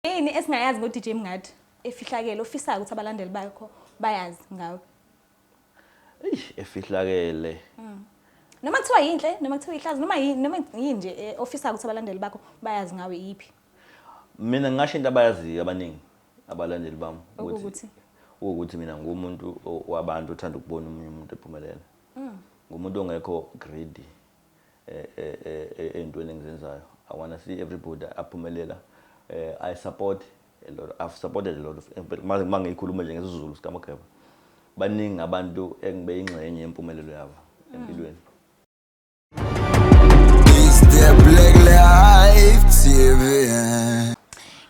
Yini esingayazi ngo-DJ Mngadi efihlakele ofisayo ukuthi abalandeli bakho bayazi ngawe? Eish, efihlakele. Noma kuthiwa yinhle, noma kuthiwa ihlazo, noma yini, noma yini nje ofisayo ukuthi abalandeli bakho bayazi ngawe iyiphi? Mina ngingasho into abayaziyo abaningi abalandeli bami. Okuwukuthi? Ukuthi mina ngumuntu wabantu othanda ukubona omunye umuntu ephumelela. Ngumuntu ongekho greedy ey'ntweni engizenzayo. I wanna see everybody aphumelela. I support a lot. I've supported a lot of, uma ngiyikhuluma nje ngesiZulu sikaMageba, baningi abantu engibe ingxenye yempumelelo yabo empilweni. It's the Black Life TV.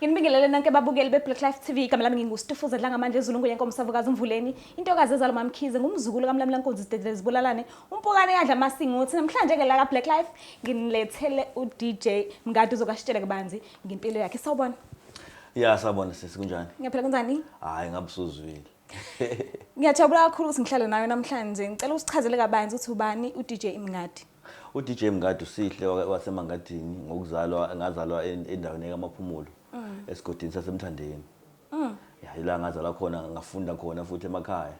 Nginibingelele nonke babukeli be-Black Life TV. Igama lami nginguStufuza Dlangamandla eZulu Yenkomo Savukazi Mvuleni. Intokazi ezalwa uMamkhize ngumzukulu kaMlamlankunzi Zidedele zibulalane. Umpukane yadla amasingothi. Namhlanje ke la ka-Black Life nginilethele u-DJ Mngadi uzokasitshela kabanzi ngempilo yakhe. Sawubona. Ya, sabona sisi, kunjani? Ngiyaphila, kunjani? Hhayi, ngabe usuzwile. Ngiyajabula kakhulu ukuthi ngihlale nawe namhlanje. Ngicela usichazele kabanzi ukuthi ubani u-DJ Mngadi. U-DJ Mngadi uSihle waseMangadini ngokuzalwa, ngazalwa endaweni kaMaphumulo esigodini saseMthandeni. Ya, ila ngazalwa khona, ngafunda khona futhi emakhaya.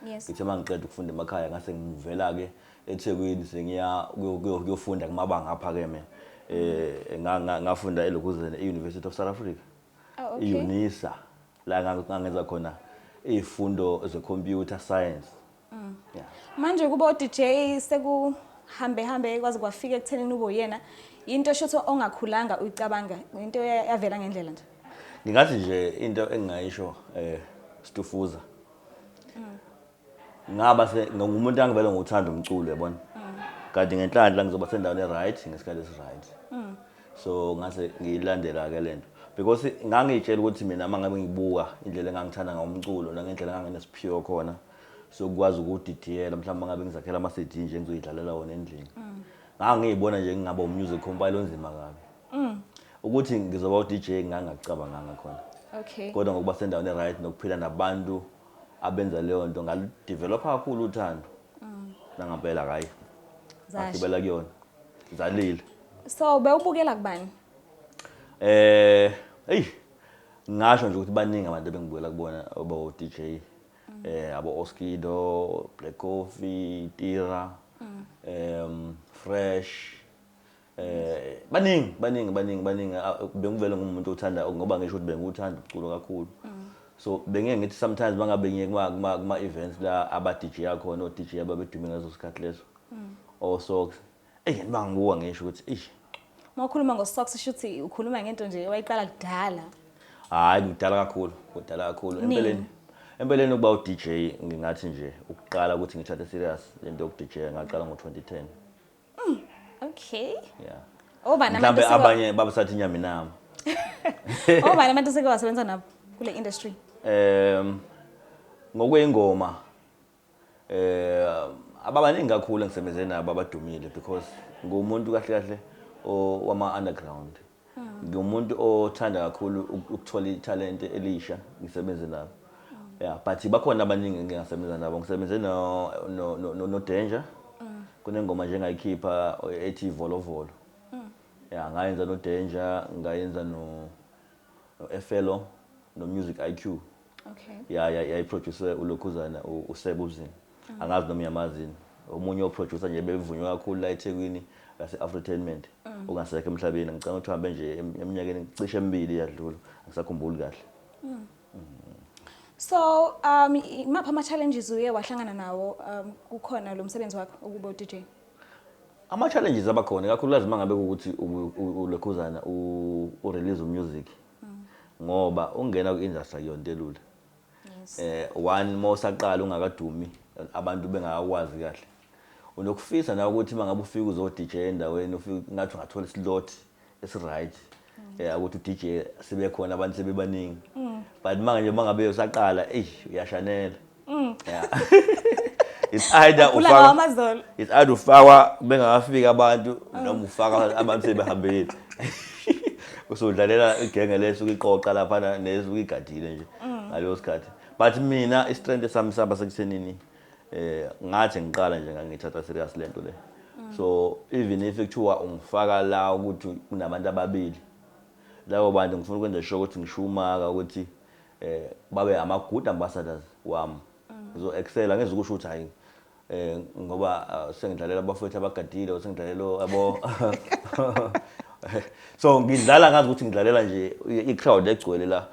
Ngithe uma ngiqeda ukufunda emakhaya ngase ngivela-ke eThekwini sengiya kuyofunda kumabanga aphakeme. Ngafunda elokhuzeni e-University of South Africa. Oh, okay. I-UNISA la ngangenza khona iy'fundo ze-computer science. Yeah. Manje kuba u-DJ sekuhambe hambe kwaze kwafika ekuthenini ube uyena, into esho ukuthi ongakhulanga uyicabanga, into yavela ngendlela nje. Ngingathi nje into engingayisho Stufuza. Ngaba se ngumuntu angivele ngokuthanda umculo yabona. Kanti ngenhlanhla ngizoba sendaweni e-right ngesikhathi esi-right. So ngase ngiyilandela ke lento. Because ngangiyitshela ukuthi mina uma ngabe ngibuka indlela engangithanda ngawo umculo nangendlela enganginesiphiwo khona sokwazi ukudidiyela, mhlawumbe ngabe ngizakhela ama CD nje ngizoyidlalela wona endlini. Ngangiyibona nje ngingaba umusic compiler onzima kabi. Ukuthi ngizoba u-DJ ngangacabanganga khona. Kodwa ngokuba sendaweni e-right nokuphila nabantu abenza leyo nto ngaludevelopa kakhulu uthando. Nangampela hayi. Zasha. Ngagibela kuyona. Zalile. So bewubukela kubani? Hey, ngasho nje ukuthi baningi abantu ebengibukela kubona abo DJ. Abo Oskido, Black Coffee, Tira, Fresh. Baningi, baningi, baningi, baningi. Bengivele ngumuntu othanda ngoba ngisho ukuthi bengiwuthanda umculo kakhulu. So bengeke ngithi sometimes mangabe ngiye kuma events la aba DJ akhona, o DJ ababedume ngaleso sikhathi leso. O Socks. Ey, ngibangibuka ngisho ukuthi eish. Uma ukhuluma ngo Socks shuthi ukhuluma ngento nje owayiqala kudala. Hayi, kudala kakhulu, kudala kakhulu. Nini? Empeleni ukuba u DJ ngingathi nje ukuqala ukuthi ngithathe serious lento yoku DJ ngaqala ngo 2010. Okay. Yeah. Obani Mhlambe abantu abanye babesathi inyama inama. Obani abantu oseke wasebenza nabo kule industry? Ngokwengoma ababaningi kakhulu engisebenze nabo abadumile because ngumuntu kahle kahle wama underground. Ngumuntu othanda kakhulu ukuthola italent elisha ngisebenze nabo. Yeah, but bakhona abaningi engingasebenza nabo. Ngisebenze no Danger. Kunengoma nje engayikhipha ethi Volovolo. Yeah, ngayenza no Danger, ngayenza no Efelo, no Music IQ. Yeah, yeah, yayiproduce uLokhuzana uSebuzini. Angazi noma uyamazini. Omunye oproducer nje bevunywa kakhulu la eThekwini lase Afrotainment. Ongasekho emhlabeni. Ngicela ukuthi uhambe nje eminyakeni cishe emibili yadlula. Angisakhumbuli kahle. So imaphi ama challenges uye wahlangana nawo kukhona lo msebenzi wakho ukuba u-DJ? Ama challenges abakhona kakhulukazi mangabe ukuthi uLokhuzana u release music. Ngoba ungena ku-industry akuyonto elula. One mawusaqala ungakadumi abantu bengakwazi kahle. Unokufisa nawe ukuthi mangabe ufika uzo DJ endaweni ufike ngathi ungathola islot esi-right. Ukuthi u-DJ sibe khona abantu sebebaningi. But manje mangabe usaqala, eish, uyashanela. Yeah. It's either Ukhula ufaka ngawo amazolo. It's either ufakwa bengakafiki abantu noma ufaka abantu sebehambile. Usudlalela igenge leso ukiqoqa lapha nesu ukigadile nje ngaleyo sikhathi. But mina istrength sami saba sekuthenini ngathi ngiqala nje ngangithatha serious lento le. So even if kuthiwa ungifaka la ukuthi kunabantu ababili, Labo bantu ngifuna ukwenza sure ukuthi ngishumaka ukuthi babe ama good ambassadors wami. Ngizo excel, ngizokusho ukuthi hayi, ngoba sengidlalela abafowethu abagadile, sengidlalela yabo. So ngidlala ngazi ukuthi ngidlalela nje i-crowd egcwele la.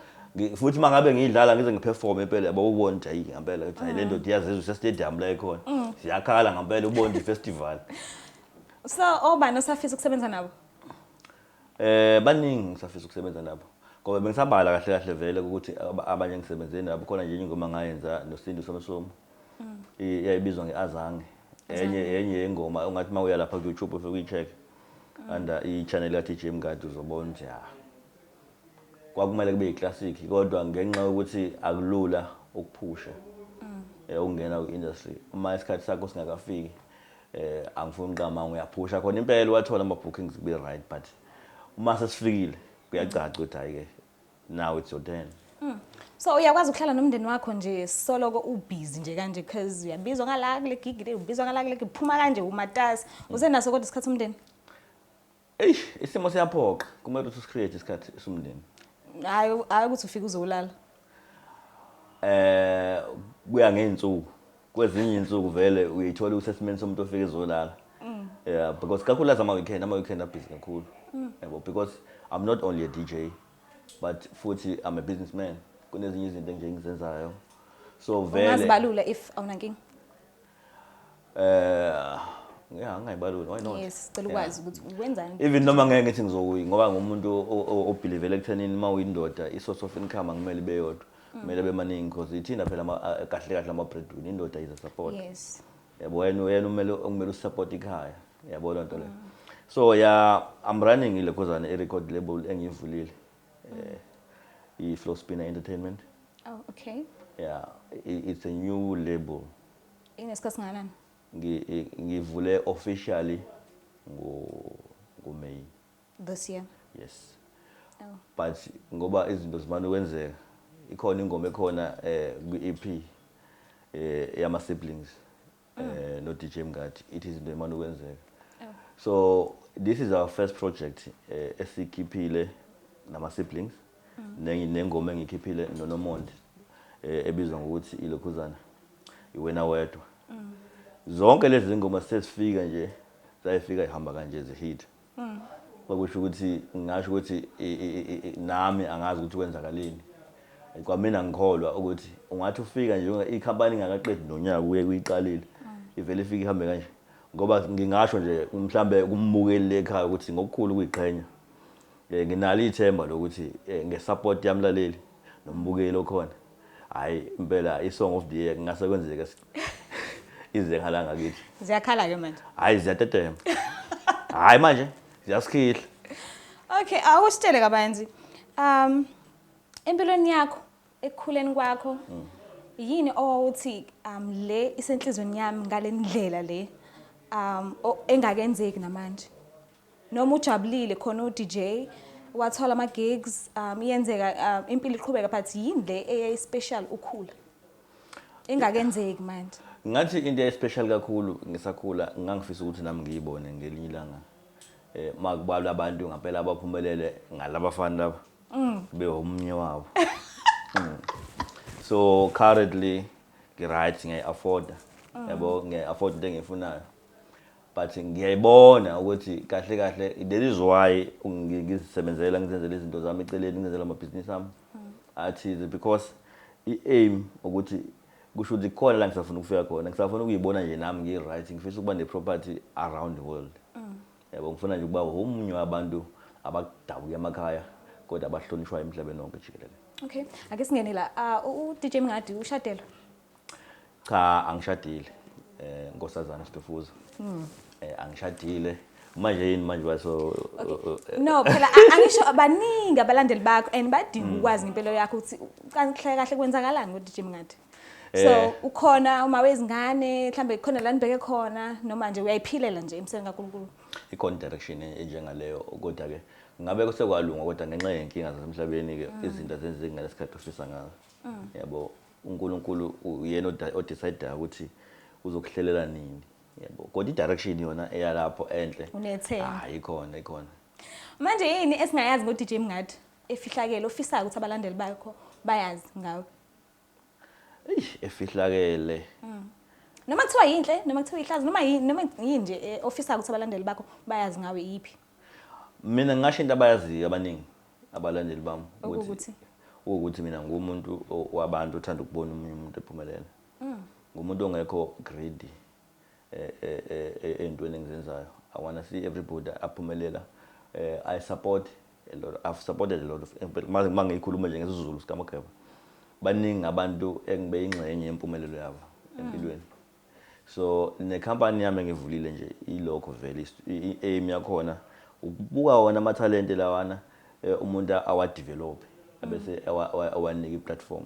Futhi uma ngabe ngiyidlala ngize ngiperform impela, yabo, ubone ukuthi hayi, ngempela ukuthi hayi, le ndoda iyazizwa use-stadium la ikhona, siyakhala ngempela, ubone ukuthi i-festival. So obani osafisa ukusebenza nabo? Baningi ngisafisa ukusebenza nabo. Ngoba bengisabala kahle kahle vele ukuthi abanye ngisebenze nabo khona nje ingoma ngayenza noSindi Somosomo. Iyayibizwa ngeAzange. Enye yengoma ungathi mawuya lapha ku YouTube ufike uyi-check under i-channel ka DJ Mngadi, uzobona ukuthi ya, kwakumele kube yi-classic, kodwa ngenxa yokuthi akulula ukuphusha ukungena ku-industry uma isikhathi sakho singakafiki, angifuni uqama, uyaphusha khona impela, wathola ama-bookings, kube right, but uma sesifikile kuyacaca ukuthi hayi-ke, now it's your turn. So uyakwazi ukuhlala nomndeni wakho nje soloko ubusy nje kanje, because uyabizwa ngala kule gig le, ubizwa ngala kule gig, phuma kanje umatasi, usenaso kodwa isikhathi somndeni? Eish, isimo siyaphoqa, kumele ukuthi usicreate isikhathi somndeni. Hayi, hayi ukuthi ufike uzolala. Kuya ngey'nsuku, kwezinye iy'nsuku vele uyithola usesimeni somuntu ofike ezolala, yeah, because kakhulukazi ama-weekend abusy kakhulu, yabo, because I'm not only a DJ but futhi I'm a businessman, kunezinye izinto nje engizenzayo, so vele Ungazibalula if awunankinga? Yeah, ngingayibalula, why not? Yes, cela ukwazi ukuthi wenzani. Even noma ngeke ngithi ngizokuyi, ngoba ngumuntu obelievela ekuthenini uma uyindoda, i-source of income akumele ibe yodwa, kumele bemaningi, because ithina phela kahle kahle ama-breadwinner, indoda is a support. Yabo, wena umele okumele usupport ikhaya, yabo loo nto leyo. So yeah, I'm running ilekhozana i-record label engiyivulile, i-Flow Spinner Entertainment. Oh, okay. Yeah, it's a new label. Inesikhathi singakanani? Ngivule officially ngo May. This year? Yes. Oh. But ngoba izinto zimane ukwenzeka, ikhona ingoma ekhona kwi-EP yama siblings no DJ Mngadi, ithi izinto imane ukwenzeka. Oh. So this is our first project esikhiphile nama siblings, nengoma engikhiphile noNomonde ebizwa ngokuthi ilokhuzana iwena wedwa. Zonke lezi zingoma sesifika nje, zayifika ihamba kanje, zihit. Kwakusho ukuthi ngingasho ukuthi nami angazi ukuthi kwenzakaleni. Kwamina ngikholwa ukuthi ungathi ufika nje ikhampani ingakaqedi nonyaka uye kuyiqalile, ivele ifike ihambe kanje, ngoba ngingasho nje mhlambe kumbukeli ekhaya ukuthi ngokukhulu ukuyiqhenya, nginalo ithemba lokuthi ngesupport yamlaleli nombukeli okhona, hayi impela, i-song of the year kungase kwenzeke ize ngala ngakithi. Ziyakhala ke manje. Hayi, ziyatetema, hayi manje ziyasikhihla. Okay, awusitshele kabanzi. Empilweni yakho, ekukhuleni kwakho, yini owawuthi le isenhlizweni yami ngale ndlela le engakenzeki namanje? Noma ujabulile khona u DJ wathola ama gigs, iyenzeka, impilo iqhubeka, but yini le eyayi special ukhula engakenzeki manje? Ngathi into especial kakhulu ngisakhula, ngangifisa ukuthi nami ngiyibone ngelinye ilanga makubalwa abantu ngempela abaphumelele ngalabafana laba, kube omunye wabo. So currently ngi-right, ngiyayi-afforda, yabo, ngiyayi-afford into engiyifunayo, but ngiyayibona ukuthi kahle kahle that is why ngizisebenzela, ngizenzela izinto zami eceleni, ngizenzela amabhizinisi ami athize, because i-aim ukuthi kusho ukuthi kukhona la ngisafuna ukufika khona, ngisafuna ukuyibona nje nami ngi-right, ngifisa ukuba ne-property around the world, yabo, ngifuna nje ukuba omunye wabantu abadabuka emakhaya kodwa abahlonishwayo emhlabeni wonke jikelele. Okay, ake singene la. U DJ Mngadi ushadelwe? Cha, angishadile, nkosazana Stufuza. Angishadile manje, yini manje baso? No, phela angisho abaningi abalandeli bakho and badinga ukwazi ngempilo yakho ukuthi kahle kahle kwenzakalani ngo DJ Mngadi. So ukhona uma wezingane, mhlambe khona la nibheke khona, noma nje uyayiphilela nje emseni kaNkulunkulu? Ikhona direction enjengaleyo, kodwa ke ngabe sekwalunga, kodwa ngenxa yenkinga zasemhlabeni ke izinto azenzeki ngalesikhathi ofisa ngazo, yabo. uNkulunkulu uyena odecide ukuthi uzokuhlelela nini, yabo, kodwa i-direction yona eyalapho enhle. Unethemba. Hayi, ikhona, ikhona. Manje yini esingayazi ngo-DJ Mngadi efihlakele ofisayo ukuthi abalandeli bakho bayazi ngawe? Eish, efihlakele. Noma kuthiwa yinhle, noma kuthiwa ihlazo, noma yini, noma yini nje ofisayo ukuthi abalandeli bakho bayazi ngawe, yiphi? Mina ngingasho into abayaziyo abaningi abalandeli bami. Okuwukuthi? Ukuthi mina ngumuntu wabantu othanda ukubona omunye umuntu ephumelela. Ngumuntu ongekho greedy ey'ntweni engizenzayo. I wanna see everybody aphumelela. I support a lot. I've supported a lot of, ma ngiyikhuluma nje ngesiZulu sikaMageba, baningi abantu engibe ingxenye yempumelelo yabo empilweni. So nekhampani yami engivulile nje ilokho vele, i-aim yakhona ukubuka wona amathalente lawana, umuntu awadevelop abese awanika i-platform,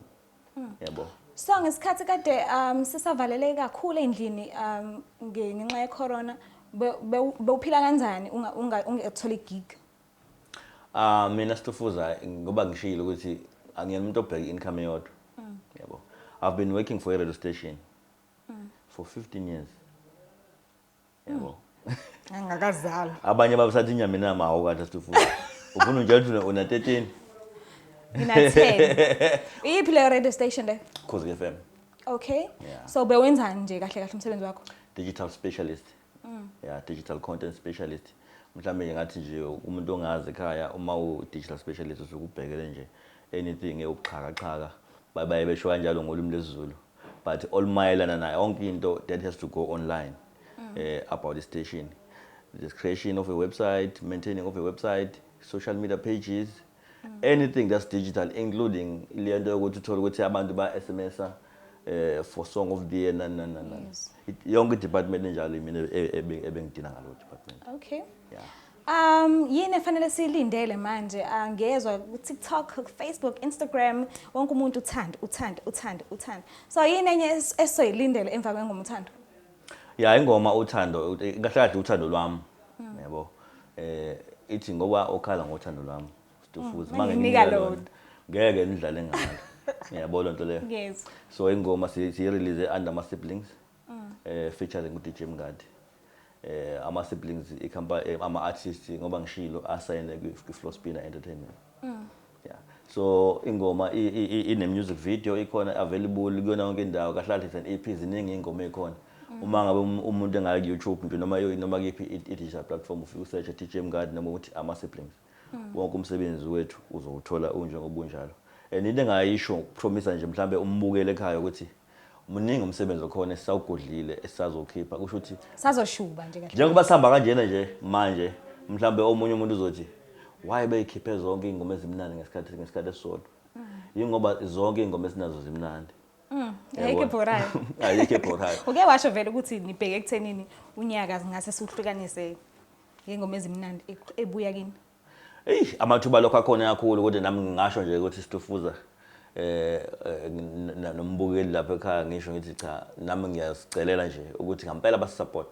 yabo. So ngesikhathi kade sisavaleleke kakhulu endlini ngenxa ye-corona, bewuphila kanjani ungatholi gig? Ah, mina Stufuza, ngoba ngishilo ukuthi angiyena umuntu obheka i-income eyodwa. Yabo. I've been working for a radio station for 15 years. Yabo. Angakazalwa. Abanye babusathi inyama inamahawu kahle, Stufuza. Ufuna unjalo ukuthi una 13. Ngina 10. Iyiphi leyo radio station le? Khozi FM. Okay. Yeah. So bewenzani nje kahle kahle umsebenzi wakho? Digital specialist. Yeah, digital content specialist. Mhlambe ngathi nje umuntu ongazi ekhaya, uma u digital specialist usuke ubhekele nje anything ewubuxhakaxhaka, baye besho kanjalo ngolimi lwesiZulu, but all mayelana nayo yonke into that has to go online about the station, the creation of a website, maintaining of a website, social media pages, anything that's digital, including le nto yokuthi uthole ukuthi abantu ba SMS-a for song of the year, nani nani nani nani. Yonke i-department enjalo imina ebengidina ngalo department. Yeah. Yini efanele siyilindele manje? Angezwa ku TikTok, ku Facebook, Instagram, wonke umuntu uthando, uthando, uthando, uthando. So yini enye esizoyilindele emva kwengoma uthando? Ya, ingoma uthando, kahle kahle uthando lwami, yabo, ithi ngoba okhala ngothando lwami, Stufuza, manginginika manginginika lona. Lona ngeke nidlale ngalo, yabo loo nto leyo. So ingoma siyi-release under ama siblings, featuring u-DJ Mngadi. Ama siblings ama artists, ngoba ngishilo, asayine kwi-Floor Spinner Entertainment. Yeah, so ingoma ine music video ikhona available kuyona yonke indawo. Kahle kahle it's an EP, ziningi ingoma ekhona. Uma ngabe umuntu engaya ku-YouTube nje noma kuyiphi i-digital platform, ufike usearch DJ Mngadi noma uthi ama siblings, wonke umsebenzi wethu uzowuthola unjengoba unjalo. And into engayisho, ukupromisa nje mhlambe umbukele ekhaya ukuthi muningi umsebenzi okhona esisawugodlile esisazokhipha, kusho ukuthi Sazoshuba nje kahle. Njengoba sihamba kanjena nje manje, mhlambe omunye umuntu uzothi why beyikhiphe zonke iy'ngoma ezimnandi ngesikhathi esisodwa? Yingoba zonke iy'ngoma esinazo zimnandi. Ayikho Yabona? ebhorayo. Ayikho ebhorayo. Uke washo vele ukuthi nibheke ekuthenini unyaka singase siwuhlukanise ngengoma ezimnandi ebuya kini. Eyi, amathuba lokho akhona kakhulu, kodwa nami ngingasho nje ukuthi Stufuza, nombukeli lapha ekhaya, ngisho ngithi cha, nami ngiyasicelela nje ukuthi ngempela basisupport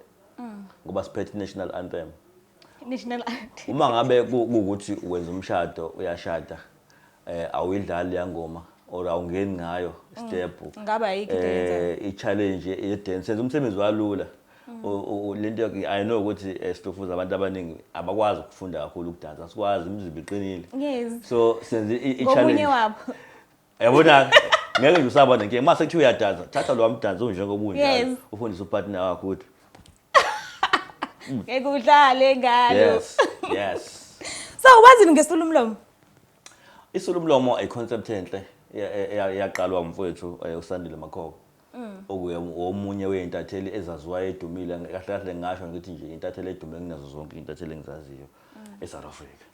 ngoba siphethe i-national anthem. National anthem. Uma ngabe kuwukuthi wenza umshado, uyashada, awuyidlali yangoma or awungeni ngayo step, Ngaba ayikho into eyenzayo. I-challenge ye-dance yenza umsebenzi walula. Lento I know ukuthi Stufuza, abantu abaningi abakwazi ukufunda kakhulu ukudansa, asikwazi, imizimba iqinile. So senze Ngomunye i-challenge. wabo. Yabona, ngeke nje usaba nenkinga mase kuthiwa uyadansa, thatha lo mdanso unjengoba unjalo, ufundise upartner wakho ukuthi Ngeke udlale ngalo. Yes. So wazini ngesula umlomo? Isula umlomo a concept enhle eyaqalwa umfowethu uSandile Makhoba, okuye omunye wey'ntatheli ezaziwayo edumile. Kahle kahle ngingasho ngithi nje intatheli edume kunazo zonke iy'ntatheli engizaziyo e-South Africa,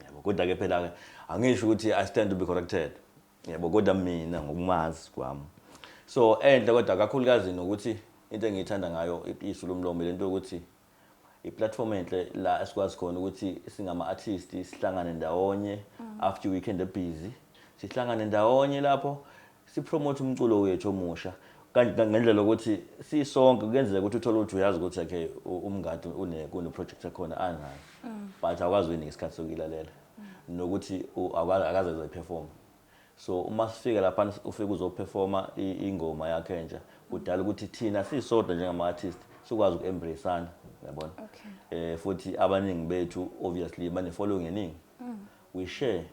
yabo. Kodwa-ke phela-ke angisho ukuthi I stand to be corrected, yabo, kodwa mina ngokumazi kwami, so enhle kodwa kakhulukazi nokuthi into engiyithanda ngayo isu lomlomo, lento yokuthi i-platform enhle la esikwazi khona ukuthi singama-artist sihlangane ndawonye after weekend ebusy, sihlangane ndawonye lapho sipromote umculo wethu omusha kanje ngendlela yokuthi sisonke kuyenzeka ukuthi uthole ukuthi uyazi ukuthi okay, uMngadi kune project ekhona anayo, but awukwazi uyinika isikhathi sokuyilalela nokuthi akaze azoyiperform. So uma sifika lapha, ufike uzoperforma ingoma yakhe entsha, kudala ukuthi thina sisodwa njengama-artist sikwazi uku-embraceana. Yabona? Okay. Futhi abaningi bethu obviously bane following eningi. We share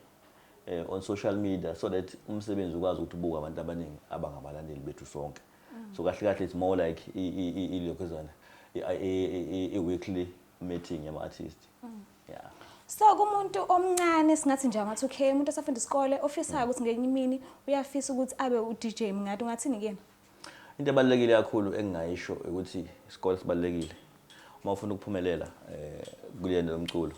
on social media so that umsebenzi ukwazi ukuthi ubuke abantu abaningi abangabalandeli bethu sonke. So kahle kahle it's more like ilokhuzana i weekly meeting yama artist. Yeah. So kumuntu omncane, singathi nje ama-2K, umuntu osafunda isikole ofisayo ukuthi ngenye imini uyafisa ukuthi abe u-DJ Mngadi, ungathini kuyena? Into ebalulekile kakhulu engingayisho ukuthi isikole sibalulekile. Uma ufuna ukuphumelela kulento yomculo,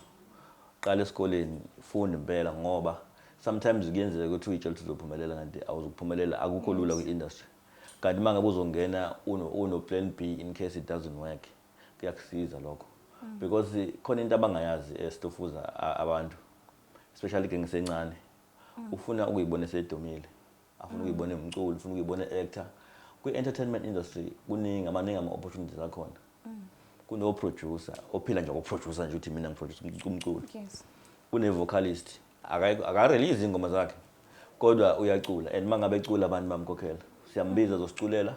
qala esikoleni, funda impela, ngoba sometimes kuyenzeka ukuthi uyitshela ukuthi uzophumelela kanti awuzukuphumelela, akukho lula kwi-industry. Kanti uma ngabe uzongena uno plan B in case it doesn't work, kuyakusiza lokho. Because khona into abangayazi esitofuza abantu, especially ke ngisencane, ufuna ukuyibona esedumile, afuna ukuyibona umculo, ufuna ukuyibona actor. Kwi-entertainment industry kuningi, amaningi ama-opportunities akhona. Kuno-producer ophila nje ngokuproducer nje, ukuthi mina ngiproduce umculo. Kune-vocalist, aka-release ingoma zakhe kodwa uyacula, and uma ngabe ecula abantu bamkhokhela, siyambiza azosiculela,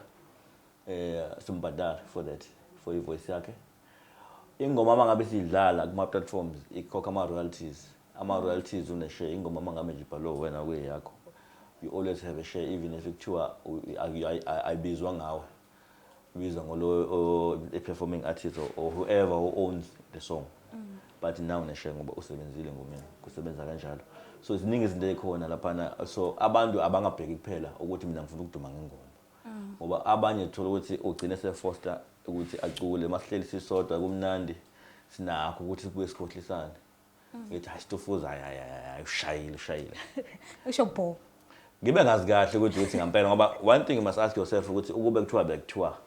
simbhadale for that, for i-voice yakhe. Ingoma uma ngabe siyidlala kuma-platforms ikhokha ama-royalties, ama-royalties une-share. Ingoma uma ngabe nje ibhalwe wena kuyeyakho, you always have a share, even if kuthiwa ayibizwa ngawe, ibizwa ngolo i-performing artist or whoever who owns the song, but now une-share ngoba usebenzile ngomeni. Kusebenza kanjalo. So ziningi izinto ey'khona laphana, so abantu abangabheki kuphela ukuthi mina ngifuna ukuduma ngengoma, ngoba abanye thola ukuthi ugcine sefosta ukuthi acule. Masihleli sisodwa kumnandi, sinakho ukuthi sibuye sikhohlisane, ngithi, "Hayi Stufuza, hayi hayi hayi, ushayile, ushayile." Usho bo. Ngibe ngazi kahle ukuthi ngampela, ngoba one thing you must ask yourself ukuthi ukube kuthiwa bekuthiwa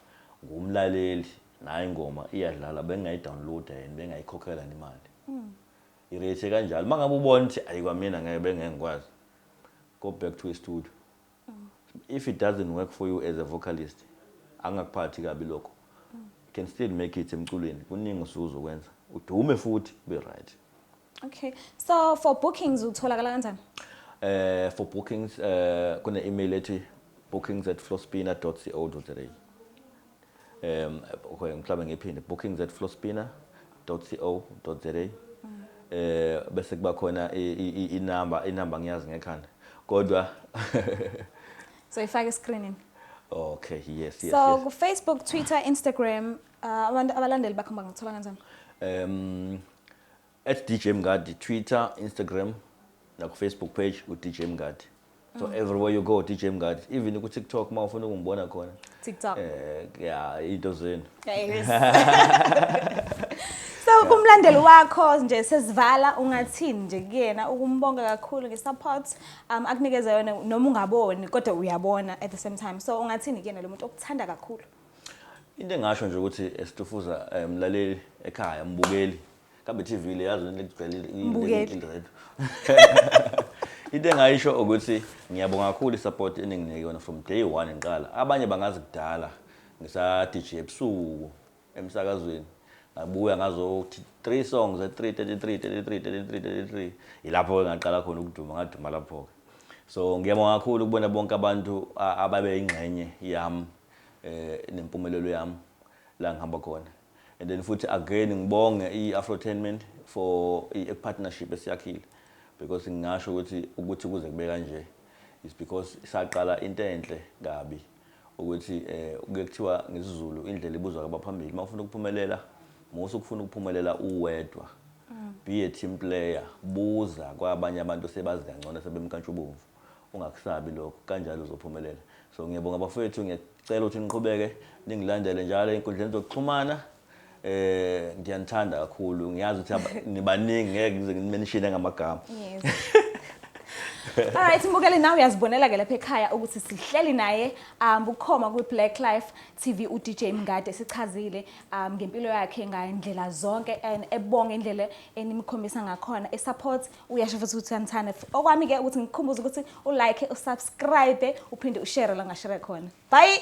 ngumlaleli nayo ingoma iyadlala, bengayidownloada yini, bengayikhokhela imali irate kanjalo? Uma ngabe ubona ukuthi ayikwamina, ngeke bengeke ngikwazi, go back to a studio. If it doesn't work for you as a vocalist, angakuphathi kabi lokho, you can still make it emculweni. Kuningi usuzokwenza udume futhi be right. Okay, so for bookings utholakala kanjani? For bookings, kune email ethi bookings@flospina.co.za. Okay, mhlawumbe ngiphinde, bookings@flospina.co.za. Bese kuba khona inamba, inamba ngiyazi ngekhanda kodwa. So ifake escreenini. Okay, yes. So Yes. ku Facebook, Twitter, Instagram, abantu abalandeli bakho bangakuthola kanjani? @DJMngadi, Twitter, Instagram naku Facebook page u DJ Mngadi. So everywhere you go, DJ Mngadi, even ku TikTok uma ufuna ukungibona khona. TikTok. Yeah, into zenu. Yes. So kumlandeli wakho nje sesivala, ungathini nje kuyena ukumbonga kakhulu ngesupport akunikeza yona, noma ungaboni kodwa uyabona at the same time? So ungathini kuyena lo muntu okuthanda kakhulu? Into engasho nje ukuthi esitufuza, mlaleli ekhaya, mbukeli kambe TV le, yazi lento egcwele. Mbukeli. Into engayisho ukuthi ngiyabonga kakhulu i-support eninginike yona from day one ngiqala. Abanye bangazi kudala ngisa DJ ebusuku emsakazweni, ngabuya ngazo three songs at 3 33 33 33 33, ilapho ke ngaqala khona ukuduma, ngaduma lapho ke. So ngiyabonga kakhulu ukubona bonke abantu ababe ingxenye yami nempumelelo yami la ngihamba khona. And then futhi again ngibonge i-Afrotainment for i-partnership esiyakhile, because ngingasho ukuthi kuze kube kanje is because saqala into enhle kabi, ukuthi kuye kuthiwa ngesiZulu indlela ibuzwa kwabaphambili. Uma ufuna ukuphumelela, musa ukufuna ukuphumelela uwedwa, be a team player, buza kwabanye abantu sebazi kangcono, sebemkantshubomvu, ungakusabi lokho, kanjalo uzophumelela. So ngiyabonga bafowethu, ngiyacela ukuthi niqhubeke ningilandele njalo ey'nkundleni zokuxhumana. Ngiyanithanda kakhulu, ngiyazi ukuthi nibaningi, ngeke ngize nginimenshine ngamagama. Yes. Alright, mbukeli, nawe uyazibonela ke lapha ekhaya ukuthi sihleli naye bukhoma kwi Black Life TV u DJ Mngadi, sichazile ngempilo yakhe ngandlela zonke and ebonga indlela enimkhombisa ngakhona e support. Uyasho futhi ukuthi uyanithanda. Okwami ke ukuthi ngikukhumbuze ukuthi u like, usubscribe, uphinde ushare la ngashare khona. Bye.